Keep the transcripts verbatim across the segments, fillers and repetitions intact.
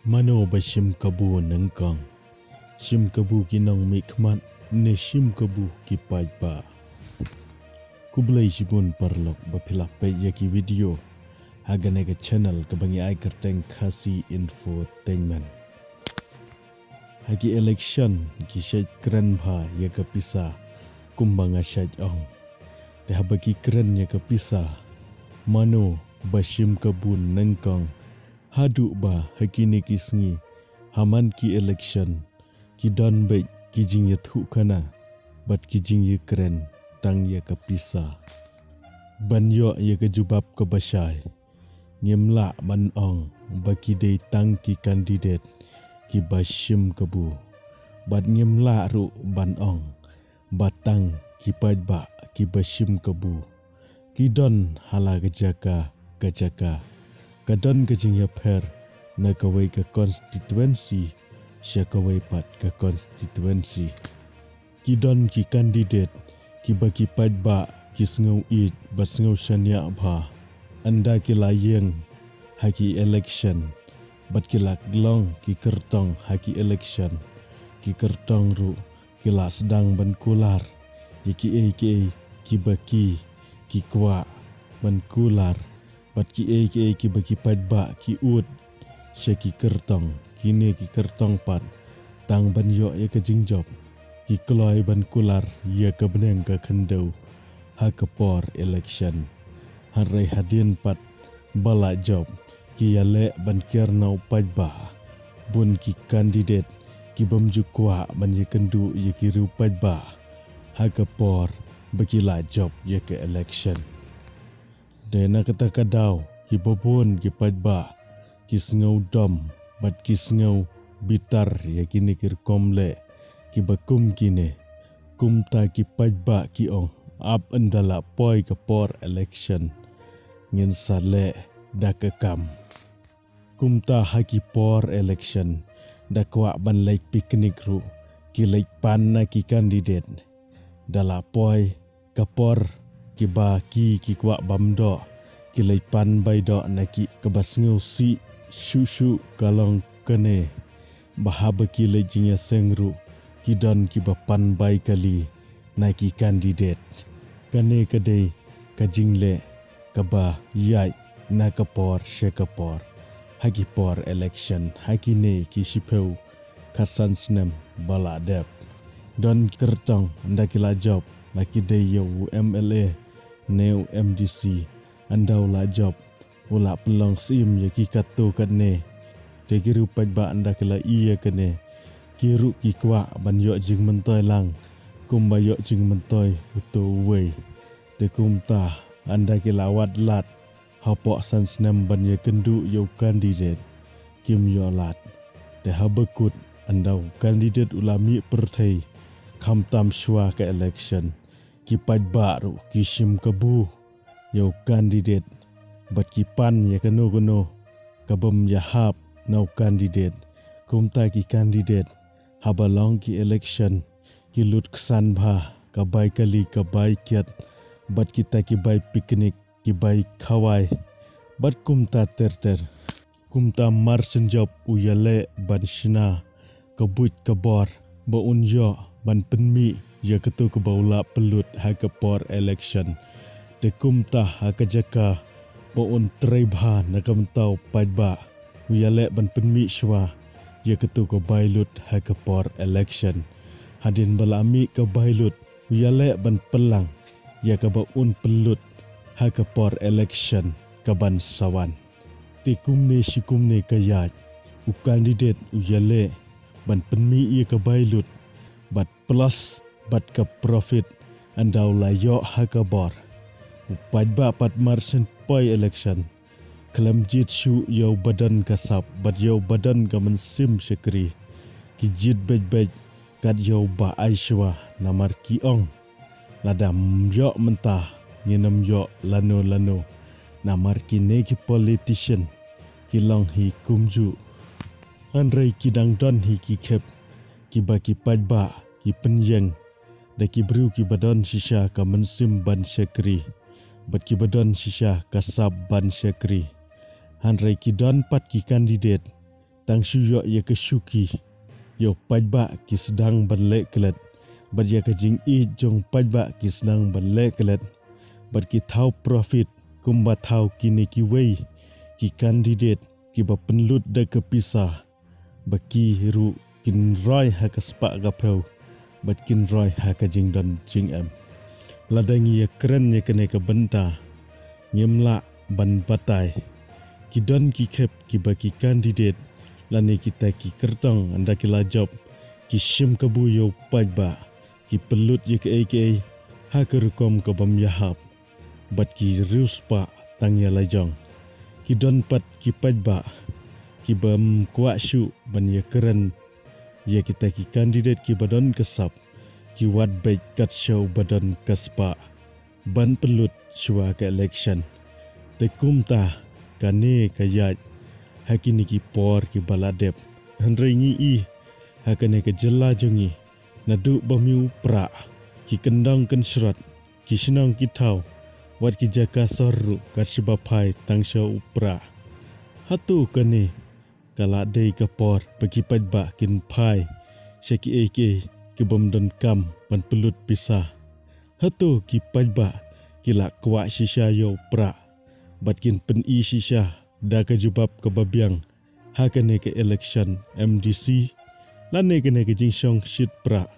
Mano ba shim kabu nyngkong? Shim kabu ki nongmihkhmat ne shim kabu ki paidbah? Khublei shibun paralok ba phi la peit ïa ki video ha kane ka channel kaba ngi ai kyrteng Khasi Infotainment. Ha ki election ki shait kren bha ïa ka pisa kumba nga shait ong. Te haba ki kren ïa ka pisa, mano ba shim kabu nyngkong? Haduh ba ha kine ki sngi ha man ki election ki don beit ki jingïathuhkhana bad ki jingïakren tang ïa ka pisa. Ban ïoh ïa ka jubab kaba shai, ngim lah ban ong ba ki dei tang ki candidate kiba shim kabu, bad ngim lah ruh ban ong ba tang ki paidbah kiba shim kabu. Ki don ha la ka jaka ka jaka. Ka don ka jingïapher na kawei ka constituency sha kawei pat ka constituency. Ki don ki candidate kiba ki paidbah ki sngew ïeit bad sngew shaniah bha. Ynda ki la ïeng ha ki election bad ki la long ki kyrtong ha ki election, ki kyrtong ruh ki la sdang ban kular ïa kiei kiei kiba ki ki kwah ban kular, bad kiei kiei kiba ki paidbah ki ud sha ki kyrtong. Kine ki kyrtong pat tang ban ïoh ïa ka jingjop ki kloi ban kular ïa ka bneng ka khyndew ha ka por election. Hynrei hadien pat ba la jop ki ïaleh ban kiar na u paidbah. Bun ki candidate ki bym ju kwah ban ïakynduh ïa ki riew paidbah ha ka por ba ki la jop ïa ka election. Dei na kata ka daw kiba bun ki paidbah ki sngew dom bad ki sngew bitar ïa kine ki rukom leh kiba kum kine. Kumta ki paidbah ki ong, ap ynda la poi ka por election ngin sa leh da ka kam. Kumta ha ki por election da kwah ban leit picnic ruh ki leit pan na ki candidate. Da la poi ka por kiba ki ki kwah bam doh ki leit pan bai doh na ki. Kaba sngewsih shuh shuh ka long kane, ba haba ki leit jingïaseng ruh ki don kiba pan bai kali na ki candidate. Kane ka dei ka jingleh kaba ïaid na ka por sha ka por ha ki por election ha kine ki shiphew khatsan snem ba la dep. Don kyrtong ynda ki la jop la ki dei ïa u M L A ne u M D C. Ynda u la jop u la pynlong syiem ïa ki katto katne. Te ki riew paidbah ynda ki la ïohi ïa kane ki ruh ki kwah ban ïoh jingmyntoi lang kumba ïoh jingmyntoi uto uwei. Te kumta ynda ki la wad lad hapoh san snem ban ïakynduh ïa u candidate kim ïoh lad. Te haba kut ynda u candidate u la mih pyrthei khamtam shuwa ka election, ki paidbah ruh ki shim kabu ïa u candidate bad ki pan ïa kano kano ka bym ïahap na u candidate. Kumta ki candidate haba long ki election ki lut ksan bha, ka bai kali ka bai kiad bad kita ki bai picnic ki bai khawai bad kumta ter ter. Kumta mar shen jop u ïaleh ban shna ka buit ka bor ba un ïoh ban pynmih ïa katu kaba u la pynlut ha ka por election. Te kumta ha ka jaka ba un trei bha na ka bynta u paidbah u ïaleh ban pynmih shuwa ïa katu ka bai lut ha ka por election. Hadien ba la mih ka bai lut u ïaleh ban pynlang ïa kaba un pynlut ha ka por election kaban sa wan. Te kumne shi kumne ka ïaid u candidate u ïaleh ban pynmih ïa ka bai lut bad plus bad ka profit ynda u la ïoh ha ka bor. U paidbah pat mar shen poi election khlem jied shuh ïa u ba don ka sap bad ïa u ba don ka mynsiem shakri. Ki jied beit beit kat ïa u ba ai shuwa namar ki ong, lada ym ïoh mynta ngin ym ïoh lano lano. Namar kine ki politician ki long hi kumjuh. Hynrei ki dang don hi ki khep kiba ki paidbah ki pynïeng da ki briew kiba don shisha ka mynsiem ban shakri bad kiba don shisha ka sap ban shakri. Hynrei ki don pat ki candidate tang shu ïoh ïa ka shuki. Ïa u paidbah ki sdang ban leh klet, bad ïa ka jingïeit jong u paidbah ki sdang ban leh klet, bad ki thaw profit kumba thaw kine kiwei ki candidate kiba pynlut da ka pisa, ba ki ruh kin roi ha ka spah ka phew, bad kin roi ha ka jingdon jingem. Lada ngi ïakren ïa kane ka bynta, ngim lah ban batai. Ki don ki khep kiba ki candidate lane kita ki kyrtong ynda ki la jop, ki shim kabu ïa u paidbah, ki pynlut ïa kaei kaei ha ka rukom ka bym ïahap, bad ki riewspah tang ïa la jong. Ki don pat ki paidbah kiba ym kwah shuh ban ïakren ïa kita ki candidate kiba don ka sap, ki wad beit kat sha uba don ka spah ban pynlut shuwa ka election. Te kumta kane ka ïaid ha kine ki por kiba la dep. Hynrei ngi i ha kane ka jylla jong ngi, naduh ba mih u prah, ki kyndong kynshrot, ki shnong ki thaw, wat ki jaka sor ruh kat shaba phai tang sha u prah. Hato kane ka la dei ka por ba ki paidbah kin phai sha kiei kiei ki bym don kam ban pynlut pisa? Hato ki paidbah ki la kwah shisha ïa u prah bad kin pyni shisha da ka jubab kaba biang ha kane ka election M D C? Lane kane ka jingshongshit prah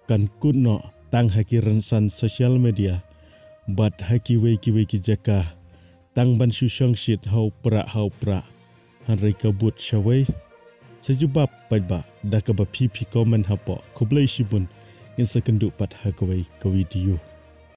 kan kut noh tang ha ki rynsan social media bad ha kiwei kiwei ki jaka, tang ban shu shongshit ha u prah ha u prah, hynrei ka bud shawei? Sa jubab paidbah da kaba phi phi comment hapoh. Khublei shibun, ngin sa kynduh pat ha kawei ka video.